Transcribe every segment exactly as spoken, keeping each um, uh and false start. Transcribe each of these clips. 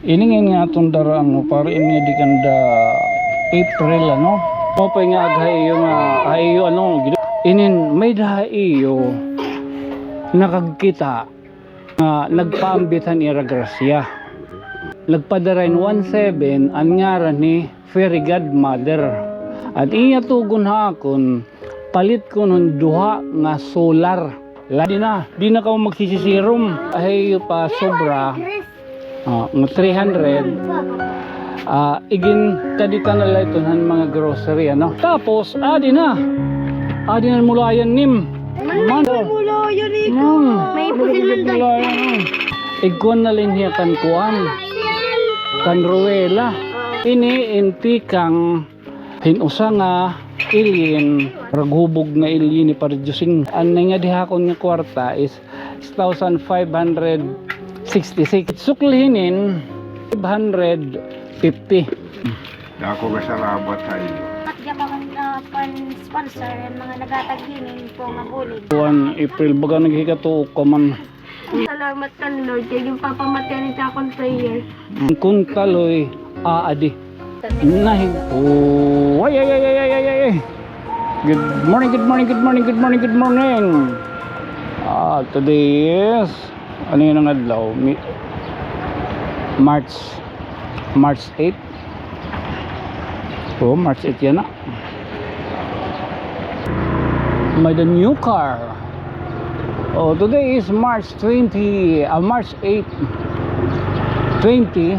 Ini nga nga aton dara, ano, para ini di kanda April, ano? Maupay nga aga ha iyo nga, ha iyo, ano, inin, may-ada ha iyo nakagkita nga nagpaambit han ira grasya. Nagpadara hin one seven, an ngaran ni Fairy Godmother. At iya tugon ha akon, palit kuno hin duha nga solar. La, di na, di na kamo magsisisirom. Ay, pa sobra. Ah, nga three hundred. Ah, igin kadita na la iton han mga grocery, ano. Tapos, adi na. Adi na mulayan nim. Man, mulayan ikaw. May pusilan. Igkuan na la hiya kan kuan. Kan Ruela. Ini in tikang hin usa nga alien, raghubog nga alien ni Pare Josing. An naingadi ha akon nga kwarta is six thousand five hundred sixty-six. Sukli hinin, five hundred fifty. Dako nga salamat ha iyo. Pat ka pa kan, ah, pan-sponsor, an mga naghatag hinin po nga bulig. Kuan, April, baga naghikatuok ka man. Salamat kan Lord kay ginpapamatian it akon prayer. Kun kaloy, aadi. Nahi-, oh, ay, ay, ay. Good morning, good morning, good morning, good morning, good morning. Ah, today is, ano yun ang adlaw? Mi-, March, March eight. Oh, March eight yana. May-ada new car. Oh, today is March twenty, ah, March eight, twenty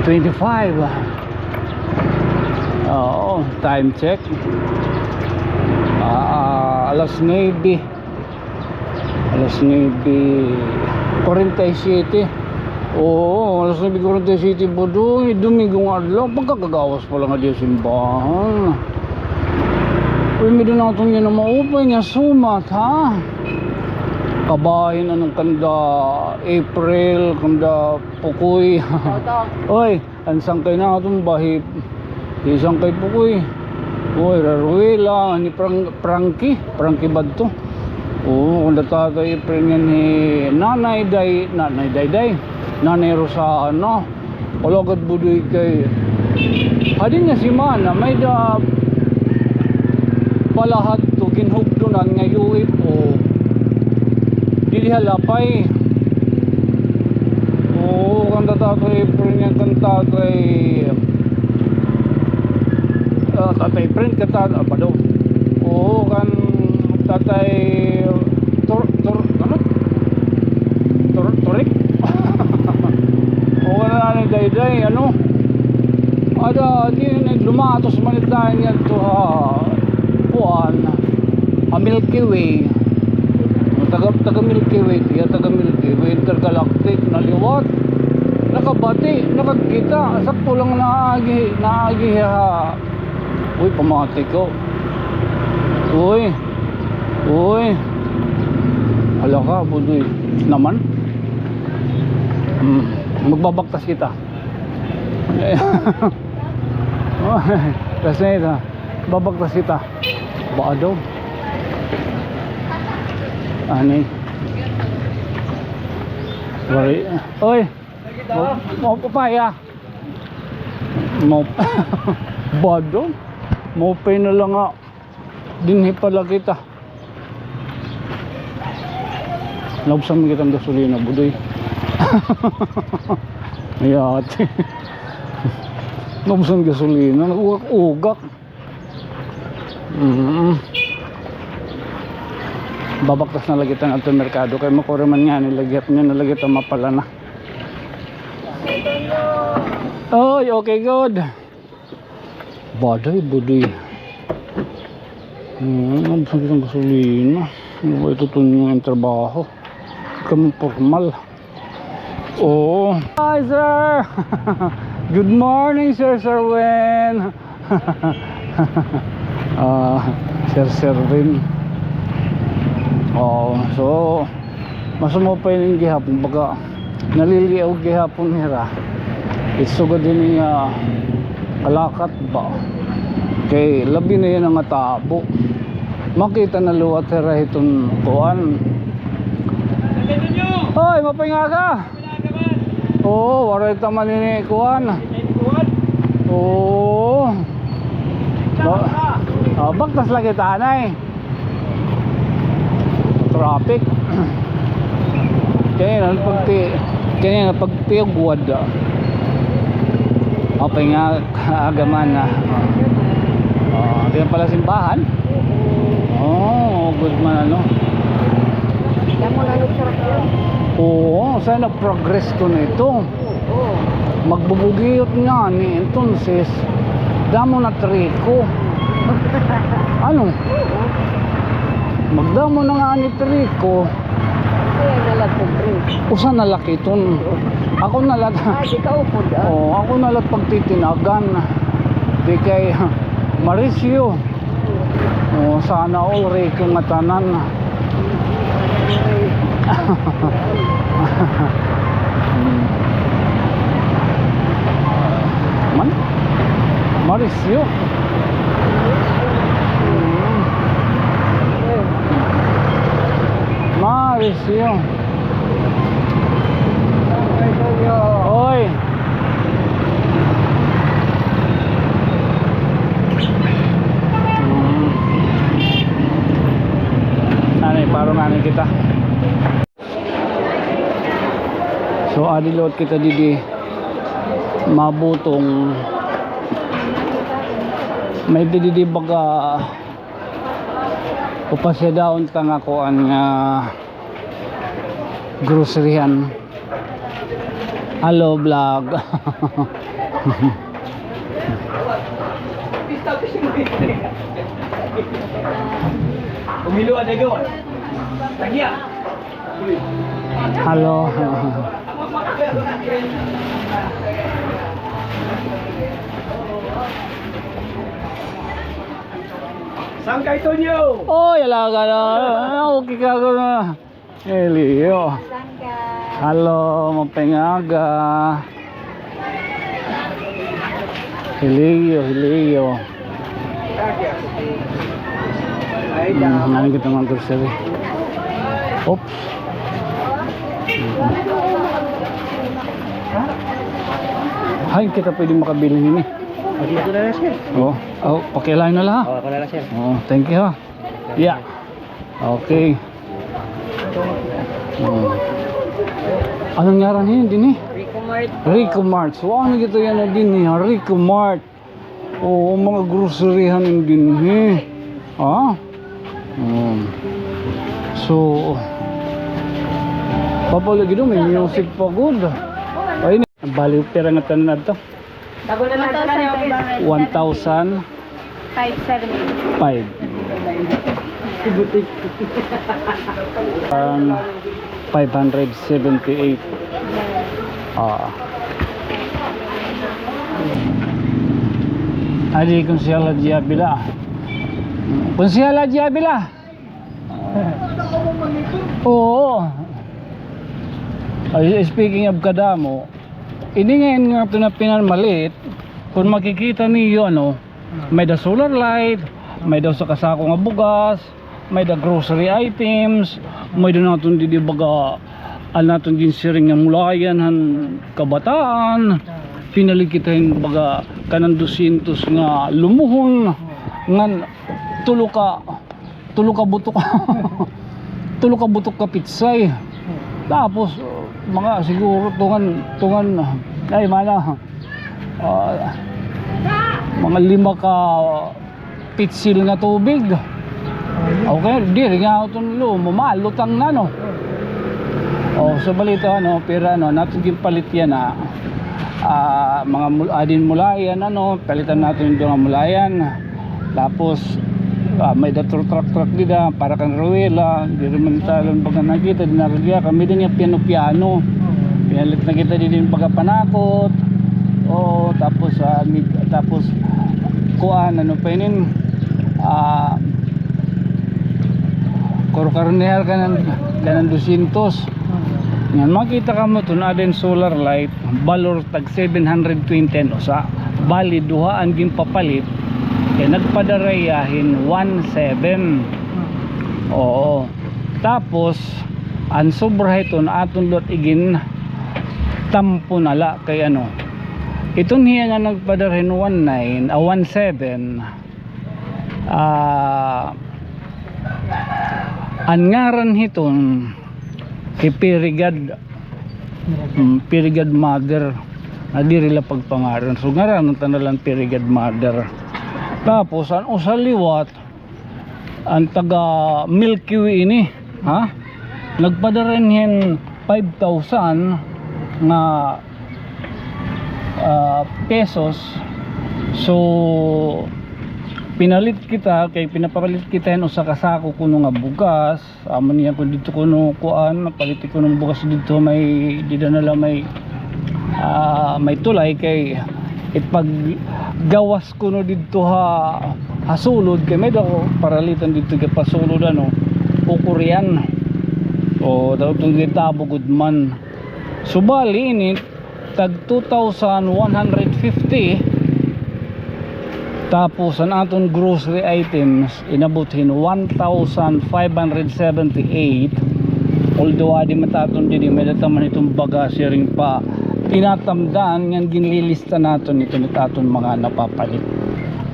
twenty-five. Oh, time check. Ah, alas nuebe. Alas nuebe kuwarenta y siyete. Oo, alas nuebe kuwarenta y siyete, Budoy. Domingo nga adlaw, pagkakagawas pa la ngadi ha simbahan. Uy, may-ada naton yana maupay nga sumat, ha? Kabahin, ano, kanda April, kanda Pukoy. Oy, an sangkay naton ba, hi, hi sangkay Pukoy. Oy, Raruela, ni Pran-, Frankie, Frankie ba adto? Oo, kanda Tatay Efren ngan hi Nanay Day, Nanay Dayday, Nanay Rosana. Alagad, Budoy, kay hadin nga semana, may-ada pala hadto ginhugdonan nga U F O. Didi ha Lapay. Oo, kanda Tatay Efren ngan kan Tatay, ah, Tatay Efren, kan Tatay, ah, Bado. Oo, kan Tatay Tur-, Tur-, ano? Tur-, Turik? Oo, kan Nanay Dayday, ano? Ada, di, lumatos man ita ngadto ha, kuan, ha Milky Way. Taga, taga Milky Way, iya taga Milky Way, intergalactic na liwat. Nakabati, nakagkita, sakto lang naagi, naagi ha. Uy, pamati ko. Uy. Uy. Hala ka, Budoy. Naman. Hmm. Magbabaktas kita. Kasi ito, babaktas kita. Bado. Ani. Wari. Oy. Mo, mo papaya. Mo, bado. Maupay na la nga dinhi pa la kita. Naubsan man kita hin gasolina, Budoy. Ay, ate. Naubsan gasolina, nag-ugak-ugak. Mm. Babaktas na la kita ngadto ha merkado kay makuri man ngani la gihap niyan na la kita mapalana. Oy, okay, good. Baday, Budoy. Hmm, naubsan kita hin gasolina. Ano ba ito, Tonyo, an trabaho? Kami pormal. Oh. Hi, sir. Good morning, Sir Serwin. Ah, Sir Serwin. Oh, so, mas maupay ini gihapon, baga naliliog gihapon hira. It sugad hini nga kalakat ba. Kay labi na yana nga tabo. Makita na liwat hira hiton kuan. Oy, maupay nga aga. Oo, waray ta man ini kuan. Oo. Ba-, ah, baktas lagi ta anay. Traffic. Kanina pagti-, kanina pagtiyugwad, ah. Maupay nga aga man, ah. Oh, ito pala simbahan. Oh, good man, ano. Damo na nagsarak yan. Oo, sana progress to nito. Oo. Magbubugiyot ngani, entonces, damo na triko. Ano? Oo. Magdamo na ngani triko. Kaya na lang kung triko. Usa na la kiton. Ako na la. Ah, di ka upod, ah. Oo, ako na la pagtitinagan. Di kay marisyo. Oh, sana all riko nga tanan. Man? Marisyo. Marisyo. Oy. Hmm. Ano, eh, paro na kita. So, adi liwat kita didi, mabutong. May didi baga upasya daw ta nga kuan nga groceryhan. Hello, vlog. Umilo ada gawan. Tagya. Hello. Saan kay Tonyo? Oy, alaga na. Okay ka na. Helio. Hello, maupay nga aga. Helio, Helio. Hmm, ano kita mga grocery? Oops. Hay, kita pwede makabili nini. Dito na lang, sir. Oh, oh, pakilain na lang, ha? Oh, ako na lang, sir. Oh, thank you, ha. Yeah. Okay. Hmm. Anong ngaran niyo din, eh? Rico Mart. Rico Mart. So, ano gito yan na din, eh? Rico Mart. Oo, mga groceryhan din, eh. Ha? Hmm. So, papalagi doon, may music pa good. Ay, bali, pera nga tanan adto. One thousand five seventy. Five. Ang five hundred seventy-eight. Ah. Adi, Konsehal Diabila. Konsehal Diabila. Oo. Ay, speaking of kadamo, ini ngayon nga ito na pinanmalit, kung makikita niyo, ano, may da solar light, may da usa ka sako nga bugas, may da grocery items, may da naton didi baga, an naton ginsiring nga mulayan han kabataan, pinalit kita hin baga kanan dosyentos nga lumuhon, ngan tulo ka tulo ka butok. Tulo ka butok ka pitsay. Tapos, uh, mga siguro tungan, tungan, ay, mana, ah, mga lima ka pitsil nga tubig. Okay, diri nga iton lumo, malutang na, no? Oh, so balita, ano, pero, ano, naton ginpalit yana, ah, mga mul-, adin mulayan, ano, palitan naton yung mga mulayan. Tapos, ah, may da truck-truck dida, para kan ruwela, diri man ta la baga nakita, dinaragya kami din yung piano-piano. Pinalit na kita din baga panakot. Oo, tapos, ah, mig-, tapos, kuan, ano pa inin, ah, kuro karnehal kanan, kanan dosyentos. Ngan makita kamo iton, adin solar light, balor tag seven hundred twenty an usa. Bali, duha an ginpapalit, kay nagpadara hiya hin one seven. Oo. Tapos, An sobra hiton aton liwat igintampo na la kay ano. Iton hiya nga nagpadara hin one nine, ah, one seven. Ah, an ngaran hiton hi Pirigad, mm, Pirigad Mother, nga diri la pagpangaran. So, ngaranan ta na la hin Pirigad Mother. Tapos, an usa liwat, an taga Milky Way ini, ha? Nagpadara hin five thousand nga, ah, pesos. So, pinalit kita, kay pinapalit kita hin usa ka sako kuno nga bugas. Amo niya ko didto kuno kuan, palit kuno bugas didto may, dida na la may, ah, may tulay kay ipaggawas kuno didto ha, ha sulod kay may-ada ko paralitan didto kay pasulod ano, ukurian. O, daw itong gitabo gud man. Subali ini, tag two thousand one hundred fifty. Tapos, an aton grocery items, inabot hin one thousand five hundred seventy-eight. Although, adi man ta aton didi, may-ada ta man iton baga siring pa tinatamdan, ngan ginlilista naton iton it aton mga napapalit.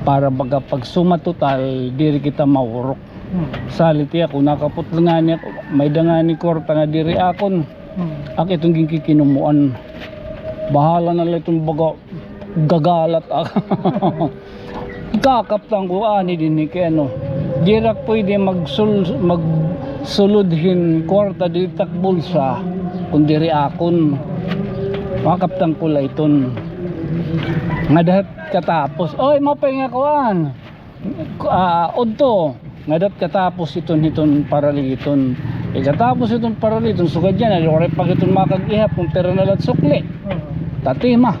Para baga pag suma total, diri kita maurok. Hmm. Salit iya ko, nakaputol ngani ako, may-ada ngani kwarta nga diri akon. Hmm. Ak iton ginkikinumuan. Bahala na la iton baga gagalat ak. Kakaptan ko ani dinhi kay ano. Diri ak pwede magsul-, magsulod hin kwarta diri tak bulsa kun diri akon. Makaptan ko la iton. Nga dahat katapos. Oy, mapay nga kuan. Ah, udto, ngada it katapos iton, hiton paraliton. Ikatapos iton paraliton, sugad yana, waray pa iton makag-ihap, kun pira na la it sukli. Oo. Tatima.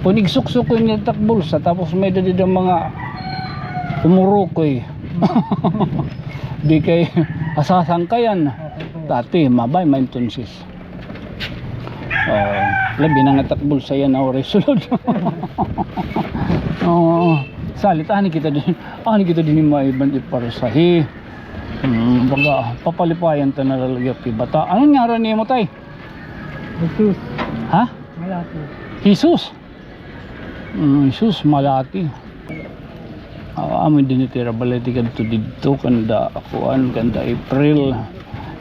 Kun igsuksok ko ini tak bulsa, tapos may-ada dida mga umurukoy. Di kay asasangkayan. Asasangkayan. Tatima, bay, may entonces. Oh, labi na nga tak bulsa yana, waray sulod. Oo, salit, ani kita dinhi, ani kita dinhi maiban it parsahe. Hmm, baga, papalipayan ta na la lagi it bata. Ano ngaran nimo, tay? Jesus. Ha? Malaki. Jesus? Mm, sus, malati. Ah, amo dinhi it ira balay tikadto didto, kanda, kuan, kanda April.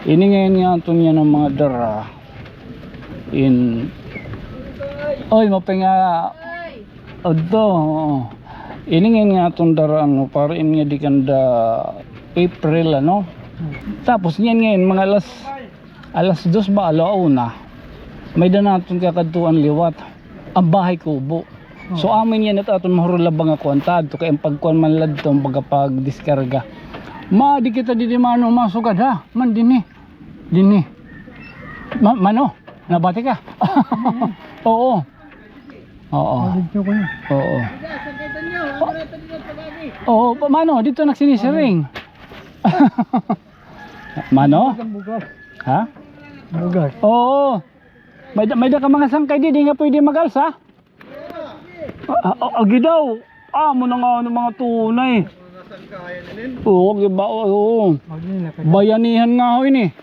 Ini ngay-an nga aton yana mga dara. In, oy, mapay nga, udto, oo. Ini ngay-an nga aton dara, ano, para in nga di kanda April, ano. Tapos, niyan ngay-an, mga alas Alas dos ba, ala una, may-ada naton kakadtuan liwat. An bahay kubo. So, amo niyan it aton mahurulabang nga kuan ta adto, kay an pagkuan man la adto, baga pagdiskarga. Maadi kita didi, mano, masugad, ha? Man, dinhi. Dinhi. Ma-, mano, nabati ka? Oo. Oo. Oo. Oo, pa-, mano, didto nagsinisiring. Mano? Bugas. Ha? Bugas. Oo. May da-, may-ada ka mga sangkay didi nga pwede mag-alsa? Ah, ah, agi daw. Amo na nga, ano, mga tunay. Oo, di ba? Oo. Bayanihan nga ho ini.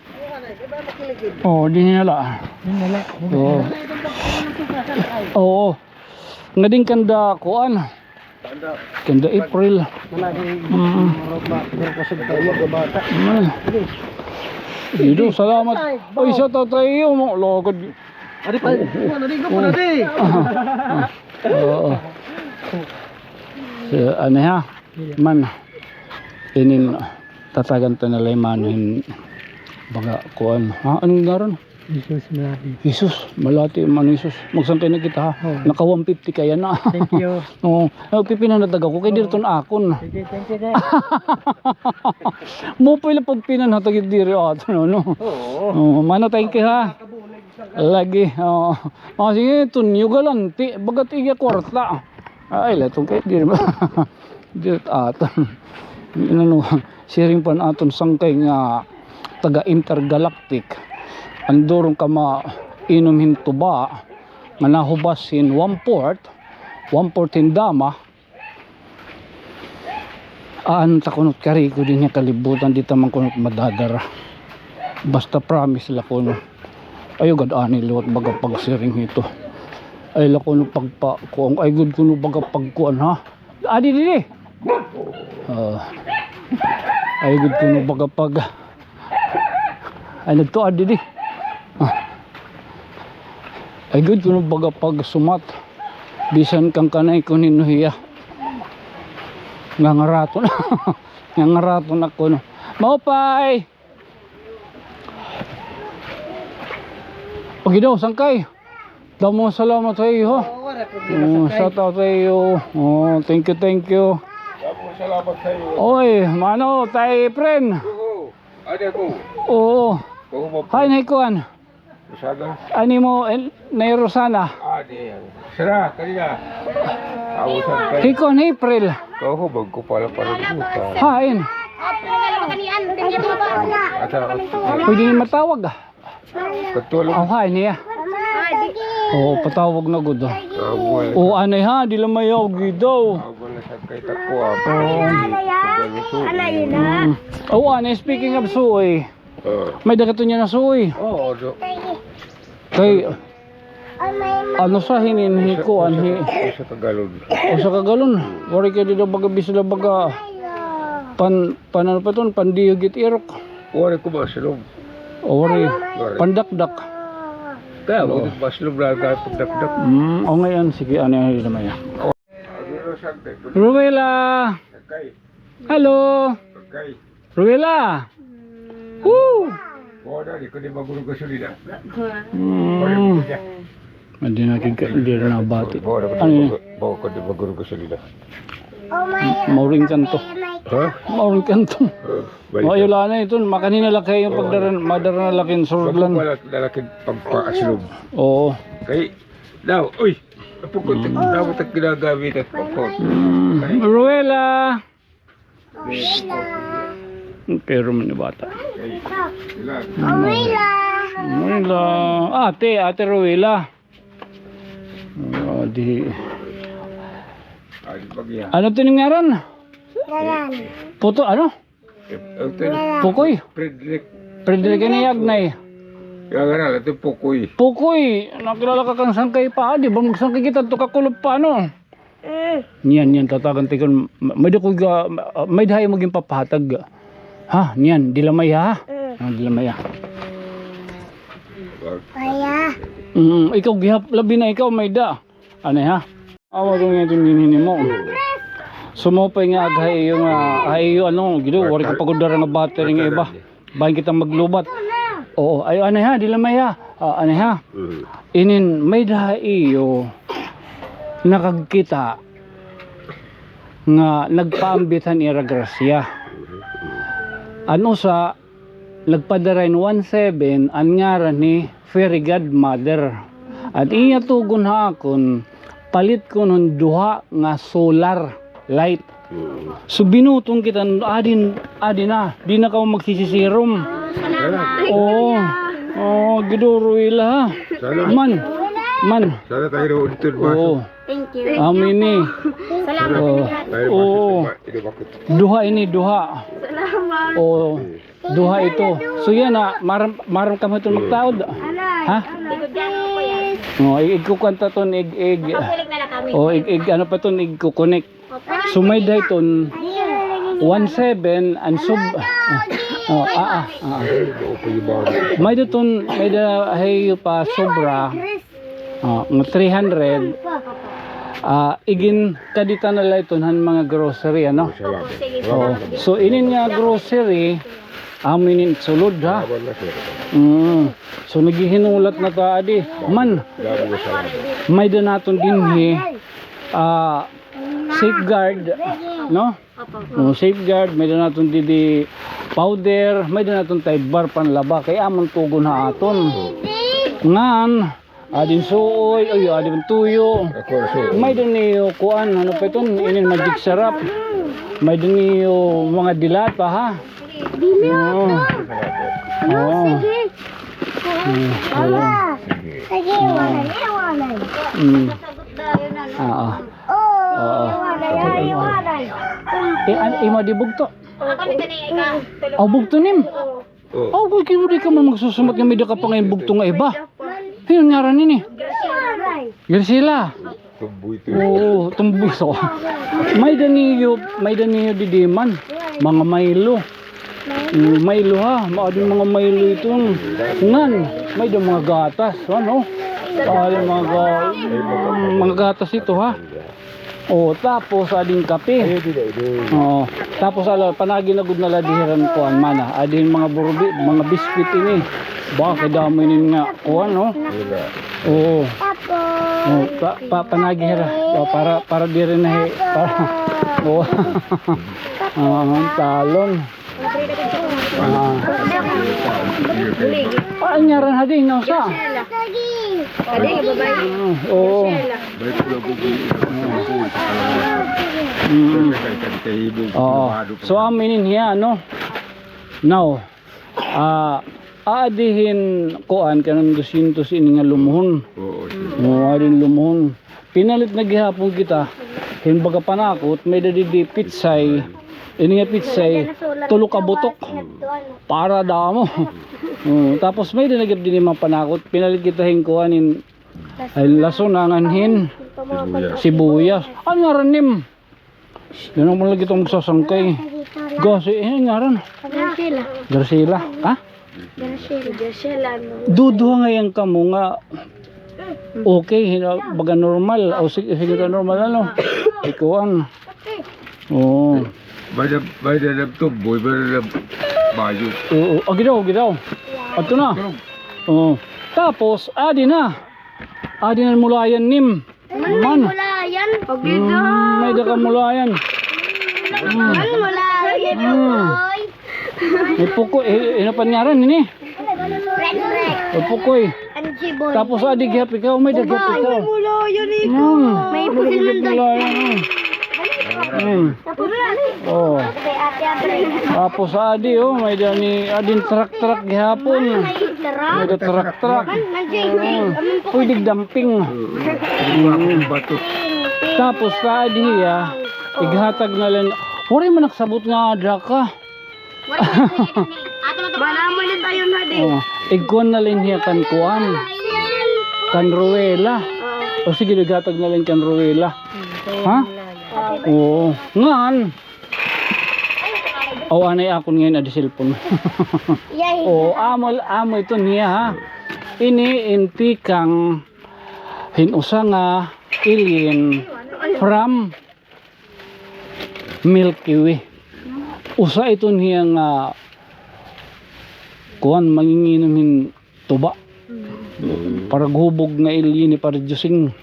Oo, dinhi na la. Dinhi na la. Oo. Oo. Ngadin kanda kuan. Kanda April. Mm. Mm. Dito, salamat. Ay, sa tatay iyo mo, lagad. Adi pa, adi ko pa, adi. Oo. So, ano ha? Man, inin, tatagan ta na la hin mano hin baga kuan. Ha, anong ngaran? Jesus Malati. Jesus Malati, man Jesus. Magsangkay na kita, ha? Oo. Naka one fifty kaya na. Thank you. Oo. Ay, pipinanhatag ako kay diri iton akon. Sige, thank you, sir. Maupay la pagpinanhatag it diri aton, ano? Oo. Oo, mano, thank you, ha? Lagi, oo. Ah, sige, tunyo galanti. Bagat iya kwarta. Ay, la iton kay diri ba? Diri aton. Inano, siring pa an aton sangkay nga taga Intergalactic. An duron ka mainom hin tuba nga nahubas hin one-fourth, one-fourth hin dama. Aan ta kunot kariko dinhi ha kalibutan, di ta man kunot madadara. Basta promise la kuno. Ayaw gad anay liwat baga pagsiring hito. Ayaw la kuno pagpa-, kuan, ayaw gud kuno baga pagkuan, ha? Adi, didi. Ah. Ayaw gud kuno baga pag-, ay, nagtuad, didi. Ah. Ayaw gud kuno baga pagsumat. Bisan kan kanay kuno hiya. Ngangaraton. Ngangaraton ako, no. Maupay! Okay daw, sangkay. Damo nga salamat ha iyo, ha? Oo, wala problema, sangkay. Shout out ha iyo. Oh, thank you, thank you. Damo nga salamat ha iyo. Oy, mano, tay friend. Oo, ade ko. Oo. Hi, nay kuan. Rosana? Ani mo, eh, Nay Rosana? Ah, di yan. Sira, kanina. Awo sa kay. Hikon April. Kahubag ko pala para buta. Hain. Ata, pwede ni matawag, ah. Katulog. Aw, hain niya. Oo, patawag na gud, ah. Ah, wala. Oo, anay ha, di la mayaw gid daw. Ah, wala sa kay tako, ah. Oo. Mm. Aw, anay, speaking of suoy. Oo. May-ada kato niyan nga suoy. Oo, do. Kay, ano sa hinin, hi kuan, hi usa ka galon. Usa ka galon. Waray kay dida baga, bisda baga pan, pan ano pa ton, pandihog it irok. Waray ko masulog. O, waray. Waray. Pandakdak. Kaya, waray ko masulog na kay pandakdak. Mm, o, ngayon, sige, ano yan, ano naman yan? Ruela! Hello! Ruela! Woo! Boda, di ko di magurog gasolina. Mm. Adi na kay ka-, di na nabati. Boda, di ko di magurog gasolina. Mauring kanto. Ha? Mauring kanto. Balik. Ayaw la na ito. Makanina la kay yung pagdara, madara na la kay yung surlan. Wala na la kay pagpaaslog. Oo. Kay, daw, uy! Apukot, dapat ang ginagamit at pukot. Mm. Kay Ruela! Pero man ni bata. Ruela. Ruela. Ate, Ate Ruela. Oh, di. Ano ito ning ngaran? Puto, ano? Pukoy. Frederick. Frederick ini, Agnay. Kaya nga na, ito Pukoy. Pukoy, nakilala ka kan sangkay pa, di ba magsangkay kita, ito kakulop pa, ano? Niyan, niyan, tatagan tikon. May-ada ko ga, may-ada hay mo ginpapahatag. Ha, niyan, dilamay ha? Ah, dilamay ha. Mm, ikaw, gihap, labi na ikaw, may-ada. Anay ha? Awa ko nga ito, nini mo. Sumupay nga ag ha iyo nga, ha iyo, ano, gido, waray ka pagudara nga battery nga iba. Bahin kita maglubat. Oo, ay, anay ha, dilamay ha. Ah, anay ha. Mm. Inin, may-ada ha iyo nakagkita nga nagpaambit han ira grasya. An usa, nagpadara hin one seven, an ngaran ni Fairy Godmother. An iya tugon ha akon, palit kuno hin duha nga solar light. Mm. So, binuton kita, adi, adi na, di na kamo magsisisirom. Salamat. Oo. Oo, giduro ila, ha? Salamat. Man. Man. Salamat, tayo na ulit, boss. Oo. Thank you. Amin, eh. Salamat. Oo. Tayo, boss, ito, bakit? Duha ini, duha. Salamat. Oo. Duha ito. So, yana, maaram, maaram kamo iton magtaod. Ha? Ikot yan ako yan. O, ig-, igkukuan ta ton, ig-, ig-, Makabulig na lang kami. O, ig-, ig-, ano pa ton, igkukunik. So, may-ada iton one seven an sub-, o, ah, ah, ah. May-ada iton, may-ada hay pa sobra. Ah, nga three hundred. Ah, iginkadita na la iton han mga grocery, ano? Opo, sige po. Oo. So, inin nga grocery, amo inin sulod, ha? Mm. So, naghihinulat na ta, adi. Man, may-ada naton dinhi, ah, Safeguard, no? Opo. O, Safeguard, may-ada naton didi powder, may-ada naton Tide Bar panlaba, kay amon tugon ha aton. Ngan, adin suoy, ay, adin tuyo. May-ada niyo kuan, ano pa iton, inin Magic Sarap. May-ada niyo mga dilata, ha? Dilata. Oo. Ano, sige. Mm, oo. Sige, iwanan, iwanan. Mm. Oo. Oo. Eh, an-, imo di bugto? Aw, bugto nim. Aw, kay kimo di ka man magsusumat nga may-ada ka pa ngay-an bugto nga iba. Hin-o ngaran ini? Graciela. Tumboy to. Oo, tumboy. So, may-ada niyo, may-ada niyo didi man. Mga Milo. Mm, Milo ha, maadin mga Milo iton. Ngan, may-ada mga gatas, ano? Ah, mga ga-, mm, mga gatas ito ha. Oh, tapos adin kape. Ayo, dili, dili. Oh, tapos ala, panagi na gud na la diri han kuan man, ah. Adin mga burbi, mga biskwit ini. Ba, kadamo ini nga kuan, no? Dili. Oo. Oh, pa, pa, panagi hira. Oh, para, para diri na hi-, para, oh. Ah, talon. Ah. Ah, ngaran hadi, no, sa? Adi, babae. Ah, oo. Mm. Oo. So, amo ini hiya, no? Now, ah, adi hin kuan kanan dosyentos ini nga lumuhon. Oo, sir. Oo, adi hin lumuhon. Pinalit na gihapon kita hin baga panakot, may-ada didi pitsay. Ini nga pitsay, tulo ka butok. Para damo. Mm, tapos may-ada na gihap didi mga panakot, pinalit kita hin kuan hin, ay, lason ngan hin sibuyas. Sibuyas. Ano ngaran nim? Yan ang lagi itong magsasangkay. Gasi, eh, ngaran. Graciela. Graciela. Ha? Graciela. Graciela, no. Duduha ngay-an kamo nga okay, hina-, baga normal. O, sige, sige, ito normal, ano? Ikuan. Oo. May-ada, may-ada nagtumboy, may-ada nagbayo. Oo, agi daw, agi daw. Adto na. Oo. Tapos, adi na. Adi na mulayan nim. Man. Mulayan. Mm, may-ada ka mulayan. Man, mulayan. Mm. May pukoy, eh, ano pa ngaran ini? Red, red. May pukoy. Tapos adi gihap ikaw, may-ada gihap ikaw. Mulayan ikaw. Mm. May pukoy man doon. Mulayan, oh. Mm. Oh. Tapos adi, oh, may-ada ni, adin truck-truck gihapon. May-ada truck-truck. Mm. Pwede dumping. Mm. Tapos adi hiya, ighatag na lang. Waray man nakasabot nga ada ka. Manamo ni tayo na di. Oh, igkuan na lang hiya kan kuan. Kan Ruela. O sige, ighatag na lang kan Ruela. Ha? Oo. Ngan. O, anay akon ngay-an adi cellphone. Yay. O, amo, amo iton hiya, ha. Ini in tikang hin usa nga alien from Milky Way. Usa iton hiya nga kuan, manginginom hin tuba. Para hubog nga alien ni Pare Josing.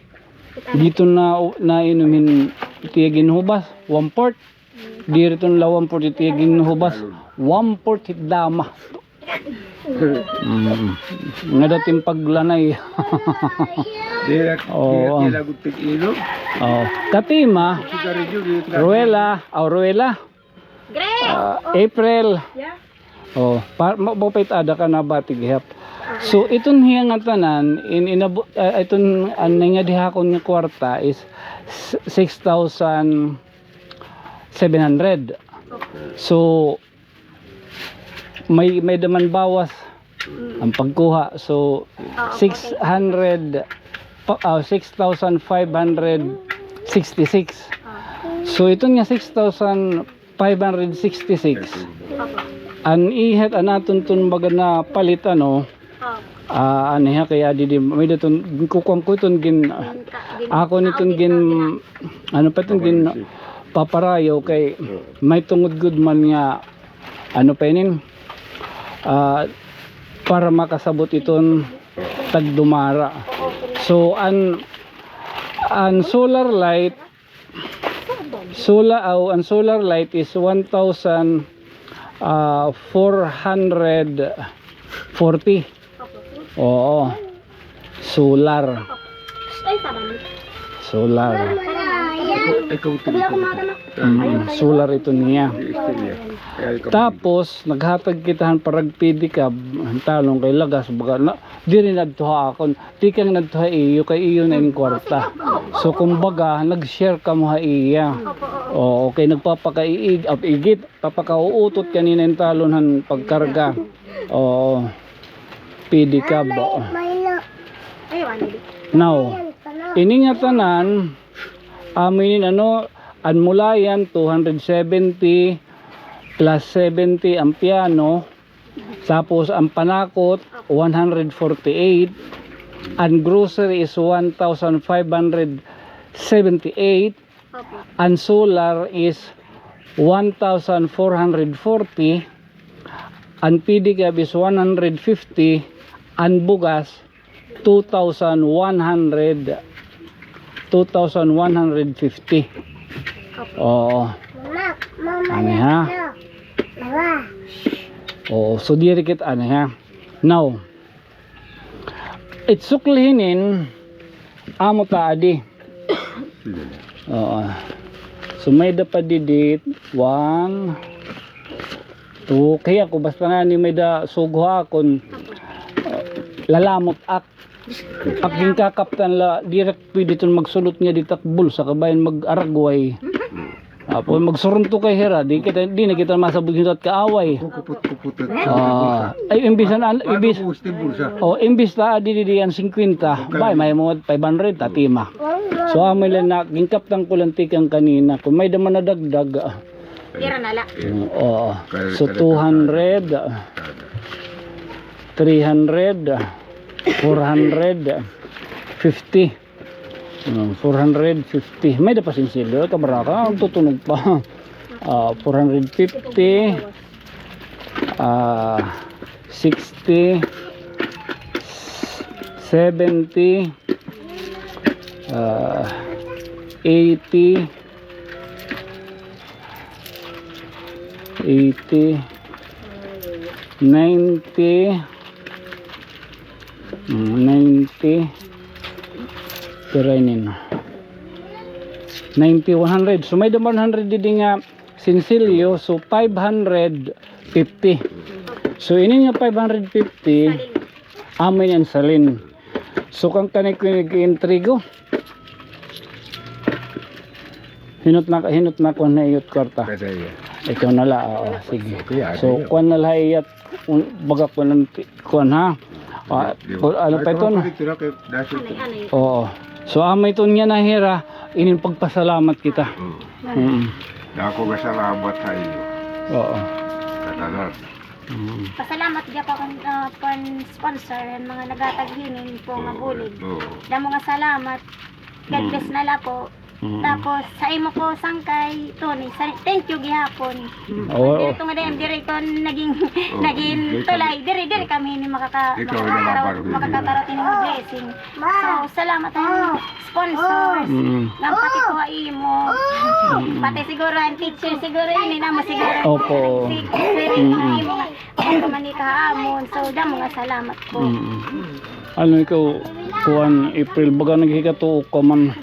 Dito na, nainom hin it iya ginhubas, one fourth. Diri iton la one fourth it iya ginhubas, one fourth hit dama. Mm. Nga dating paglanay. Dira, oo, dira, dira gud tig-inom. Oo. Katima, sigarilyo, dira tig-inom. Ruela, oh, Ruela. Grace! Ah, oh. April. Yeah. Oh, pa, ma-, mapait ada ka na ba, tighihap. So, iton hiya nga tanan, in, inabo-, ah, iton, an, nga dihakon nga kwarta is s-, six thousand seven hundred. So, may, may-ada man bawas an pagkuha. So, six hundred, pa-, ah, six thousand five hundred sixty-six. So, iton nga six thousand five hundred sixty-six. An ihat an aton ton baga napalit, ano, ah, ano hiya, kay adi di, may-ada ton, kukuan ko iton gin-, ako niton gin-, ano pa iton gin-, paparayaw kay may tungod gud man nga, ano pa inin, ah, para makasabot iton tagdumara. So, an, an solar light, Sola-, aw, an solar light is one thousand, ah, four hundred forty. Oo. Solar. Solar. Ikaw, ikaw, ikaw. Mm, solar ito niya. Tapos, naghatag kita han parag pedicab, han talon kay lagas, baga na, diri na adto ha akon. Tikang nadto ha iyo, kay iyo na in kwarta. So, kumbaga, nag-share kamo ha iya. Oo, kay nagpapakaiig-, ap-, igit, papakauutot kanina in talon han pagkarga. Oo. Pedicab. Now, ini nga tanan, amo ini, ano, an mulayan, two hundred seventy plus seventy an piano, tapos an panakot, one hundred forty-eight, an grocery is one thousand five hundred seventy-eight, Opo. An solar is one thousand four hundred forty, an pedicab is one hundred fifty, an bugas two thousand one hundred, two thousand one hundred fifty. Opo. Oo. Mama, mama, Ani, ha? Mama. Oo, so diri kit ani, ha? Now, it sukli hinin, amo ta adi. Oo. So, may-ada pa didi, one, two, kay ako, basta ngani may-ada sugho akon, lalamot ak. Ak ginkakaptan la, diri ak pwede iton magsulot nga dida it bulsa, kabahin mag-aragway. Apo, magsurunto kay hira, di kita, di na kita masabot nga kaaway. Kupot-kupot. Ah, ay, imbis na, imbis, oh, imbis ta adi, di, di an singkwenta, bay, may mga five hundred, tatima. So, amo la na, ginkaptan ko la tikang kanina, kon may-ada man nadagdag, ah. Tira na la. Mm, oo. So, two hundred, ah, three hundred, ah, four hundred, ah, fifty. Ah, four hundred fifty. May-ada pa sinsilyo, kabaraka, ang tutunog pa. Ah, four hundred fifty, ah, sixty, seventy, ah, eighty, eighty, ninety, mm, ninety, pira inin? Ninety, one hundred. So, may-ada one hundred didi nga sinsilyo, so five hundred fifty. So, ini nga five hundred fifty, amo ini an salin. So, kan kani ko nag-iintrigo. Hinot na, hinot na kuan na iyo it kwarta. Pwede iya. Ikaw na la, oo, sige. Okay, so, adi, kuan na la iya, un-, baga kuan, kuan ha. Ah, di, di, ano pa iton? Ay, ito na kay Daso. Oo. So, amo iton nga nahira, inin pagpasalamat kita. Mm. Mm. Dako nga salamat ha iyo. Oo. Katanan. Mm. Pasalamat gihap ako, ah, pan sponsor, an mga naghatag hinin po nga bulig. Oo. Damo nga salamat. God bless na la po. Mm. Tapos, sa imo po, Sangkay Tony, sa, thank you gihapon. Oo. Diri to nga dahil, diri ko naging, naging tulay. Diri, diri kami ini makaka-, makakataro-, makakataro tini nga blessing. So, salamat an sponsors. Mm. Nga pati po ha imo. Mm. Pati siguro an teacher siguro ini na mo siguro. Opo. Si, si, mm, imo nga, ay, manika ha amon. So, damo nga salamat po. Mm. Ano ikaw, kuan, April, baga naghikatuo ka man.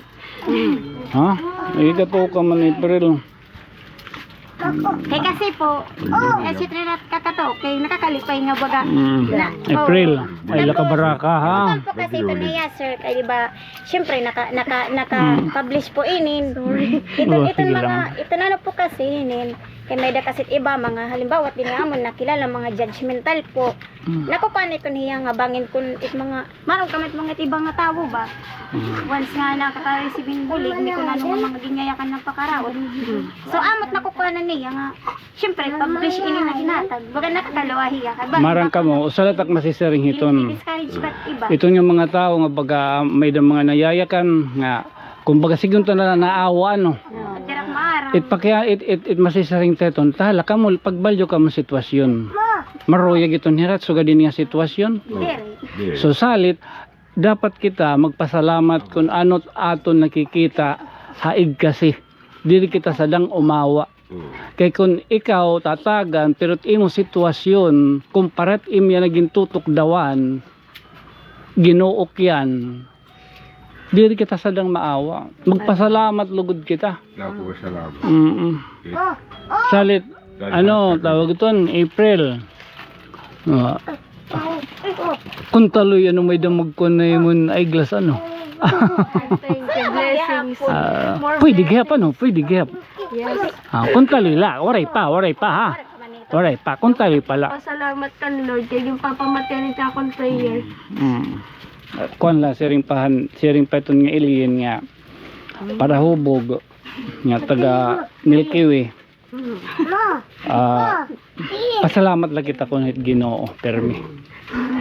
Ha? Naghikatuo ka man, April. Kay kasi po, eh, si Trinat kakato, kay nakakalipay nga baga. Mm. Na, April, oh, ay, tapos, lakabaraka, ha? Tapos po kasi ito niya, sir, kay di ba, siyempre, naka, naka, naka-publish po inin. Sorry. Ito, oh, ito sige mga, lang. Ito na ano po kasi inin, kay may da kasi iba, mga halimbawa, di niya amon nakilala, mga judgmental po. Mm. Nakukuha nito niya nga bangin kun it mga Maron kami it mga iba nga tawo ba? Mm. Once nga nakaka-receive hin bulig, may kun ano nga mga ginyayakan nga pakaraot. Mm. So, amo it nakukuha na niya nga, siyempre, publish ini nga ginhatag. Baga nakakaluwahi ya. Maran kamo, usa la it ak masisiring hiton. Discourage ba it iba? Iton nga mga tawo nga baga may da mga nayayakan nga, kumbaga, sigon ta na naawa, no? Diri ak maaram. It pakiya-, it, it, it masisiring ta hiton, tala kamo, pagbalyo kamo sitwasyon. Maruyag iton hirat, sugad ini nga sitwasyon. Diri. So, salit, dapat kita magpasalamat kun ano it aton nakikita ha igkasi. Diri kita sadang umawa. Mm. Kay kun ikaw tatagan, pero it imo sitwasyon, kumpara it imo yana gintutukdawan, Ginoo ak yana, diri kita sadang maawa. Magpasalamat lugod kita. Dako nga salamat. Mm-mm. Okay. Salit, ano, tawag iton, April. Ah. Kun taloy, ano, may da magkuan na imo eyeglass, ano? Thank you, blessings. Ah, pwede gihap, ano? Pwede gihap. Yes. Ah, kun taloy la, waray pa, waray pa, ha? Waray pa, kuntaloy pa la. Pasalamat kan Lord kay ginpapamatian it akon prayer. Mm. Kuan la, siring pa han, siring pa iton nga alien nga parahubog nga taga Milky Way. Ah, pasalamat la kita kuno hit Ginoo, permi.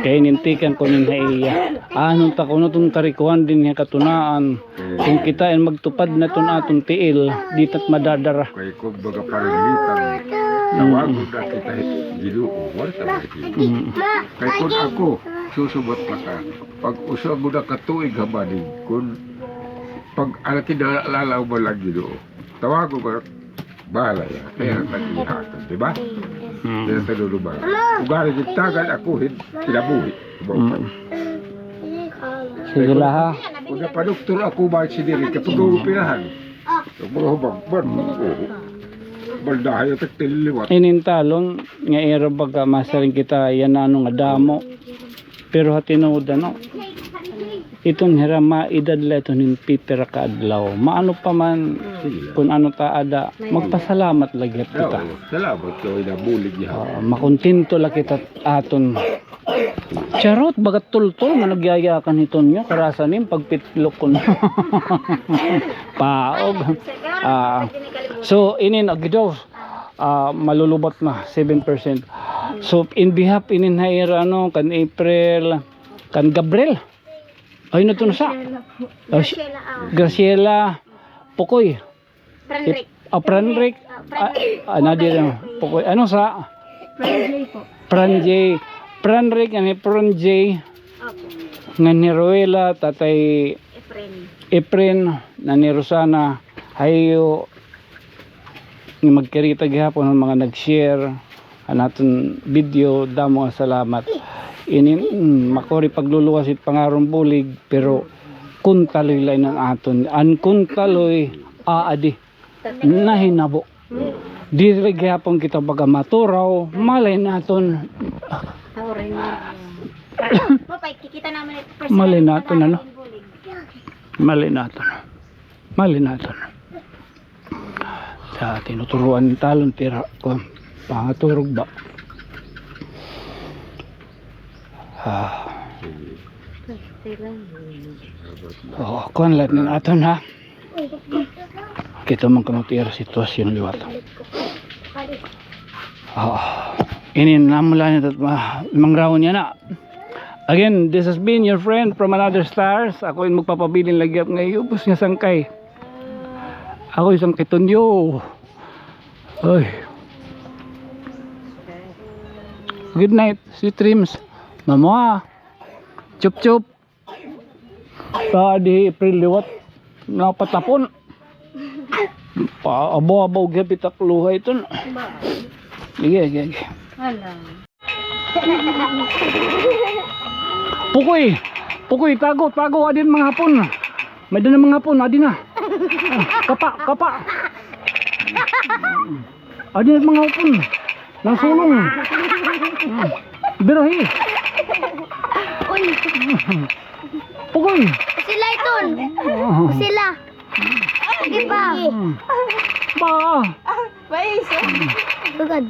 Kay inin tikang kuno ha iya. Aanhon ta kuno iton karikohan dinhi ha katunaan. Kon kita in magtupad na iton aton tiil, diri ta madadara. Kay kon baga paranglitan, tawagon na kita hit Ginoo, waray ta makikita. Mm. Kay kon ako, susubat pa ka, pag usa gud ka tuig ha balid, kon pag-ala kinalalaw ba la Ginoo, tawagon ko, bahala ya. Kay an nag-ihatag, di ba? Mm. Kay an nagdudubal. Ugari gitagan ako hin kinabuhi. Mm. Sige la, ha. Kon napadoktor ako, bayad si diri, kapag-uupirahan. Mga hubag, ban, oo. Baldahay at liwat. Inin talon, nga ira baga masiring kita, yana ano nga damo. Pero ha tinuod, ano, iton hira maedad la iton hin pipira ka adlaw. Maano pa man, kon ano ta ada, magpasalamat la gihap kita. Oo, salamat kay nabulig niya. Oo, makontento la kita aton. Charot, baga tultol nga nagyayakan hiton niyo, karasa nim pagpitlok kon. Paog. Ah, so, inin agidaw, ah, malulubat na, seven percent. So, in behalf inin ha ira, ano, kan April, kan Gabriel. Ay, na ito na sa? Graciela po. Ah, si-, Graciela, ah. Graciela Pukoy. Franric. Ip-, ah, Franric. Ah, Franric. Ah, ah, na di lang. Pukoy. Ano sa? Franjay po. Franjay. Franric, ano, Franjay. Opo. Ngan ni Ruela, Tatay Efren. Efren, Nani Rosana, hayo, nga magkirita gihapon an mga nag-share han aton video, damo nga salamat. Ini, mm, makuri pagluluwas it pangaron bulig, pero kuntaloy la ini an aton. An kuntaloy, aadi, nahinabo. Diri gihapon kita baga maturaw, malay naton. Malay naton, ano? Malay naton. Malay naton. Sa tinuturuan hin talon, tira ko, pangaturog ba? Ah. Oo, kuan la ini an aton, ha? Kita man kamo, tira, sitwasyon liwat. Ah, ini na mula nito, ah, mangrahon niya na. Again, this has been your friend from another stars. Ako in magpapabilin lagi nga iubos nga sangkay. Ako isang kitunyo. Ay. Good night, sweet dreams. Mama. Chup chup. Sa di April liwat. Napatapon. Pa, abo-abo, gihap it ak luha iton. Sige, sige, sige. Hala. Pukoy! Pukoy, tago, tago, adi na mga hapon. May-ada na mga hapon, adi na. Ah, kapa, kapa. Adi na mga hapon. Nasulong. Birahi. Uy. Pukoy. Sila iton. Sila. Sige pa. Ba. Tugad.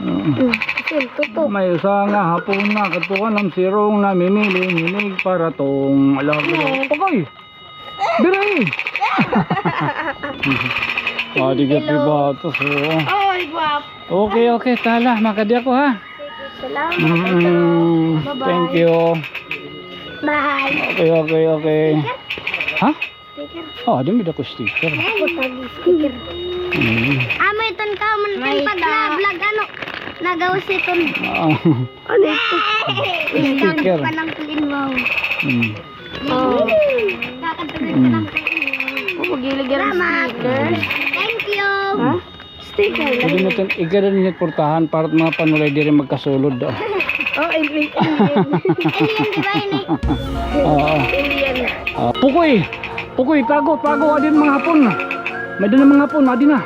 Mm. Iton, tutok. May usa nga hapon na, kadto kan am sirong namimili, hinig para tong alam mo. Pukoy! Diri! Ah, di ka pibatos, oh. Oy, guwap. Okay, okay, tala, makadi ako, ha? Salamat. Mm, bye-bye. Thank you. Bye. Okay, okay, okay. Ha? Sticker. Oh, di may dako sticker. Ako tag sticker. Mm. Amo iton ka man may pag-vlog, ano, nagawas iton. Ah. Ano ito? Sticker. Panangkulin, wow. Mm. Oh. Kakadtugan panangkulin, wow. Oh, magilig yan ang sticker. Thank you. Ha? Sticker. Pwede mo iton, igada ninyo portahan para mga panulay diri magkasulod, oh. Oh, alien, alien. Alien, di ba, ini? Oo. Alien. Ah, Pukoy! Pukoy, tago, tago, adi na mga hapon. May-ada na mga hapon, adi na.